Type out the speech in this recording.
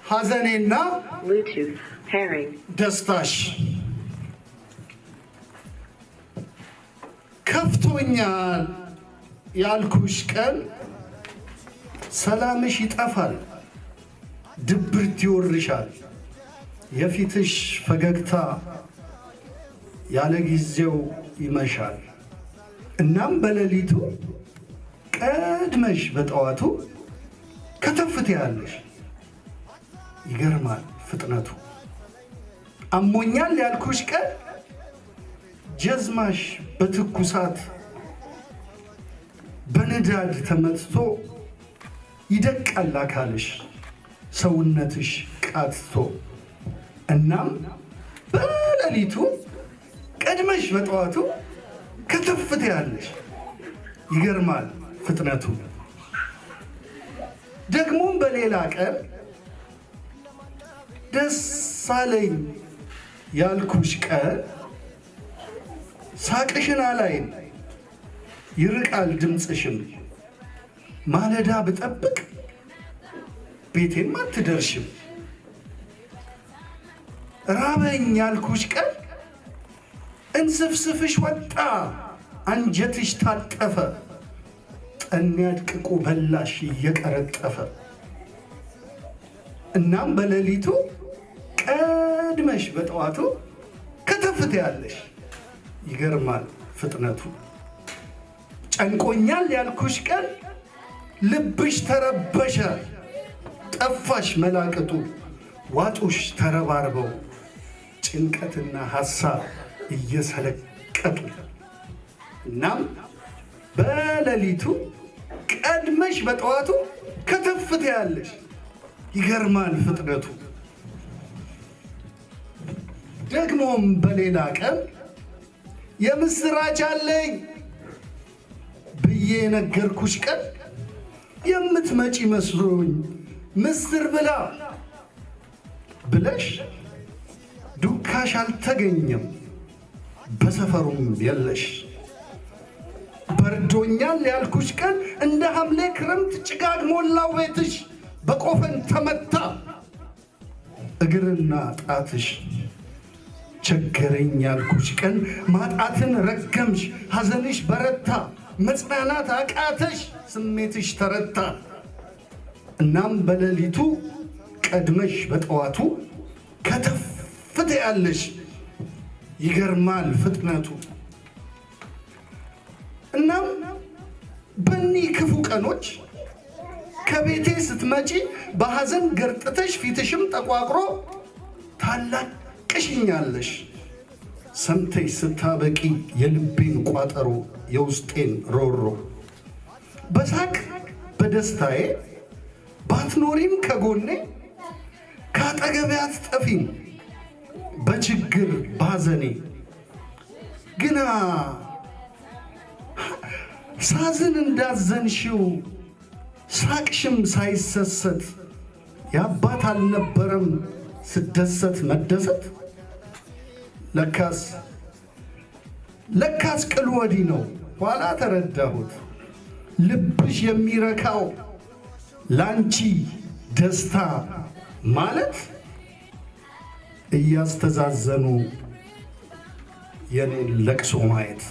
ሐዘኔና Bluetooth pairing. ደስታሽ። ከፍቶኛል ያልኩሽ ቀን ሰላምሽ ይጠፋል፣ ድብርት ይወርሻል። የፊትሽ ፈገግታ ያለ ጊዜው ይመሻል። እናም በሌሊቱ ቀድመሽ በጠዋቱ ከተፍ ትያለሽ። ይገርማል ፍጥነቱ። አሞኛል ያልኩሽ ቀን ጀዝማሽ በትኩሳት በንዳድ ተመትቶ ይደቃል አካልሽ ሰውነትሽ ቃትቶ። እናም በሌሊቱ ቀድመሽ በጠዋቱ ከተፍ ትያለሽ። ይገርማል ፍጥነቱ። ደግሞም በሌላ ቀን ደስ አለኝ ያልኩሽ ቀን ሳቅሽን አላይም፣ ይርቃል ድምፅሽም። ማለዳ ብጠብቅ ቤቴም አትደርሽም። ራበኝ ያልኩሽ ቀን እንስፍስፍሽ ወጣ፣ አንጀትሽ ታጠፈ፣ ጠኔ አድቅቆ በላሽ እየቀረጠፈ። እናም በሌሊቱ ቀድመሽ በጠዋቱ ከተፍ ትያለሽ። ይገርማል ፍጥነቱ። ጨንቆኛል ያልኩሽ ቀን ልብሽ ተረበሸ፣ ጠፋሽ መላቅጡ፣ ዋጡሽ ተረባርበው ጭንቀትና ሐሳብ እየሰለቀጡ። እናም በሌሊቱ ቀድመሽ በጠዋቱ ከተፍ ትያለሽ። ይገርማል ፍጥነቱ። ደግሞም በሌላ ቀን የምስራች አለኝ ብዬ የነገርኩሽ ቀን የምትመጪ መስሎኝ ምስር ብላ ብለሽ ዱካሽ አልተገኘም፣ በሰፈሩም የለሽ። በርዶኛል ያልኩሽ ቀን እንደ ሐምሌ ክረምት ጭጋግ ሞላው ቤትሽ፣ በቆፈን ተመታ እግርና ጣትሽ። ቸገረኝ ያልኩሽ ቀን ማጣትን ረገምሽ፣ ሐዘንሽ በረታ፣ መጽናናት አቃተሽ፣ ስሜትሽ ተረታ። እናም በሌሊቱ ቀድመሽ በጠዋቱ ከተፍ ትያለሽ። ይገርማል ፍጥነቱ። እናም በእኒህ ክፉ ቀኖች ከቤቴ ስትመጪ በሐዘን ገርጥተሽ ፊትሽም ጠቋቅሮ ታላቅሽኛለሽ። ሰምተሽ ስታበቂ የልቤን ቋጠሮ የውስጤን ሮሮ፣ በሳቅ በደስታዬ ባትኖሪም ከጎኔ ከአጠገቤ አትጠፊም በችግር ባዘኔ። ግና ሳዝን እንዳዘንሽው ሳቅሽም ሳይሰሰት የአባት አልነበረም ስደሰት መደሰት። ለካስ ለካስ ቅሉ ወዲህ ነው ኋላ ተረዳሁት፣ ልብሽ የሚረካው ላንቺ ደስታ ማለት እያስተዛዘኑ የኔን ለቅሶ ማየት።